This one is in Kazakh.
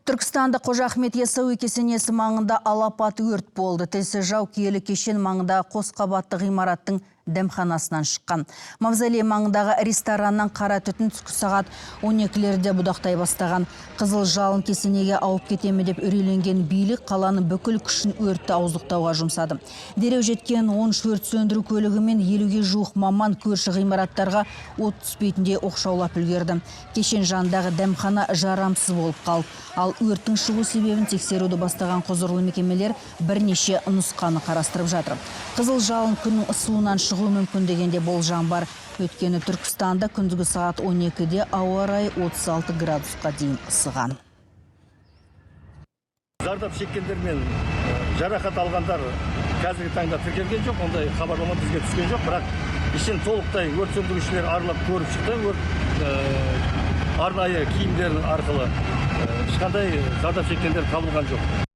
Түркістанда Қожа Ахмет Яссауи кесенесі маңында алапат өрт болды. Тілсіз жау киелі кешен маңында қос қабатты ғимараттың дәмханасынан шыққан. Мавзолей маңындағы рестораннан қара түтін түскі сағат 12-лерде будақтай бастаған. Қызыл жалын кесенеге ауып кетеме деп үрейленген билік қаланың бүкіл күшін өртті ауыздықтауға жұмсады. Дереу жеткен 13 өрт сөндіру көлігі мен 50-ге жуық маман көрші ғимараттарға от түспейтіндей оқшаулап үлгерді. Кешен жанындағы дәмхана жарамсыз болып қалды. Ал өрттің шығу себебін тексеруді бастаған құзырлы мекемелер бірнеше нұсқаны қарастырып жатыр. Қызыл жалын күннің ысуынан шығуы мүмкін деген де болжам бар. Өйткені Түркістанда күндізгі сағат 12-де ауа райы 36 градусқа дейін ысыған. Зардап шеккендер мен жарақат алғандар қазіргі таңда тіркелген жоқ, ондай хабарлама бізге түскен жоқ. Бірақ ішін толықтай өрт сөндірушілер аралап көріп шықты. Өрт арнайы киімдер арқылы ешқандай зардап шеккендер табылған жоқ.